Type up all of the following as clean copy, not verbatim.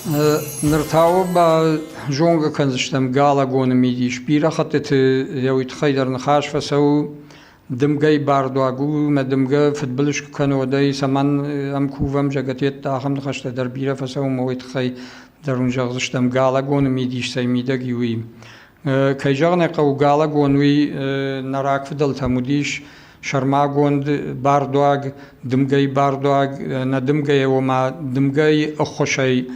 Ныр та базонгӕ кӕндзыстӕм галагоны мидис. Бирӕ хӕттыты йӕ уый тыххӕй дӕр ныхас фӕцӕуы. Дымгӕйы бардуаг у, мӕ дымгӕ фыдбылыз куы кӕны, уӕд ӕй цӕмӕн ӕм кувӕм, зӕгӕтетты ахӕм ныхӕстӕ дӕр бирӕ фӕцӕуы ӕмӕ уый тыххӕй дӕр уын зӕгъдзыстӕм галагоны мидис цӕй мидӕг и, уый. Кӕй зӕгъын ӕй хъӕуы, галагон уый нӕ рагфыдӕлтӕм уыдис сӕрмагонд бардуаг, дымгӕйы бардуаг, нӕ дымгӕйы, ома дымгӕйы ӕххуысӕй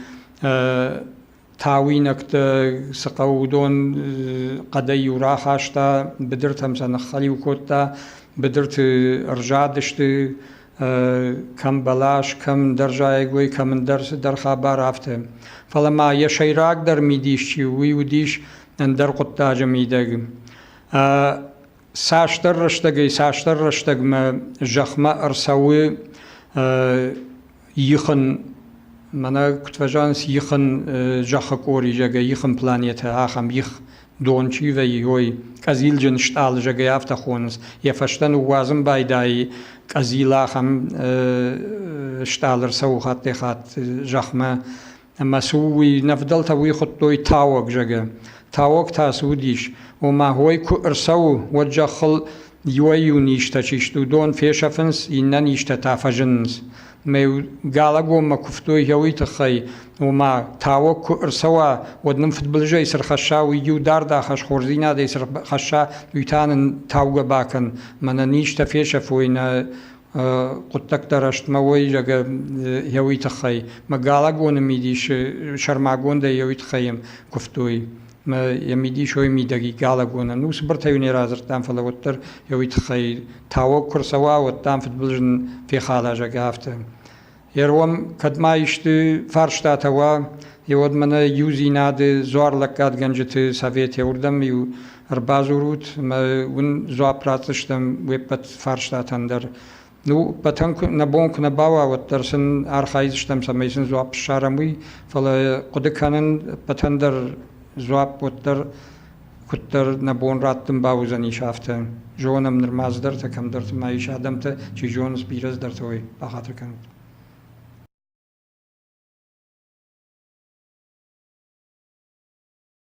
тауинӕгтӕ цы хъӕуы, уыдон хъӕдӕй-иу рахаста, быдыртӕм сӕ ныххӕлиу кодта, быдырты ӕрзадысты, кӕм бӕлас, кӕм ӕндӕр зайӕгой, кӕм ӕндӕр цыдӕр хабар, афтӕ. Фӕлӕ ма йӕ сӕйрагдӕр мидис чи у, уый уыдис ӕндӕр хъуыддаджы мидӕг. Цасдӕр рӕстӕгӕй цасдӕр рӕстӕгмӕ зӕхмӕ ӕрцӕуы ихын, мӕнӕ куыд фӕзӕгъынц, ихын зӕххы къори, зӕгъгӕ, ихын планетӕ, ахӕм их дон чи вӕййы, уой къӕдзилджын стъалы, зӕгъгӕ, афтӕ хонынц. Йӕ фӕстӕ ныууадзын байдайы къӕдзил ахӕм стъалы ӕрцӕуы хаттӕй-хатт зӕхмӕ. Ӕмӕ цы у уый, нӕ фыдӕлтӕ уый хуыдтой тауӕг, зӕгъгӕ. Тауӕг та цы уыдис? Ома, уой куы ӕрцӕуы, уӕд зӕххыл иуӕй-иу низтӕ чи сты, уыдон фесӕфынц, иннӕ низтӕ та фӕзынынц. Мӕ галагонмӕ куывтой йӕ уый тыххӕй, ома, тауӕг куы ӕрцӕуа, уӕд нын фыдбылызӕй цы рхӕсса, уый иу дард ахӕсс, хорздзинадӕй цы рхӕсса, уый та нын таугӕ бакӕн. Мӕнӕ низтӕ фесӕфой, нӕ хъуыддӕгтӕ рӕстмӕ уой, зӕгъгӕ, йӕ уый тыххӕй. Мӕ галагоны мидисы сӕрмагондӕй йӕ уый тыххӕй йӕм куывтой. Мӕ йӕ мидис уой мидӕг и галагонӕн. Ну, цыбыртӕй не радзырдтам, фӕлӕ уӕддӕр йӕ уый тыххӕй тауӕг куы рцӕуа, уӕд дам фыдбылыз фехала, зӕгъгӕ, афтӕ. Ером, кӕд ма исты фарстатӕ уа, уӕд мӕнӕ иудзинады дзуарлӕггадгӕнджыты совет уырдӕм-иу ӕрбадзурут ӕмӕ уын дзуапп ратдзыстӕм уе ппӕт фарстатӕн дӕр. Ну, ӕппӕтӕн нӕ бон куы нӕ бауа, уӕддӕр сын архайдзыстӕм, цӕмӕй сын дзуапп ссарӕм уый, фӕлӕ хъуыды кӕнын ӕппӕтӕн дӕр дзуапп уӕддӕр куыддӕр нӕ бон раттын бауыдзӕнис, афтӕ. Зонӕм нырма цыдӕртӕ, кӕмдӕрты ма ис адӕмтӕ, чи зонынц, бирӕ цыдӕртӕ уой, бахатыр кӕнут.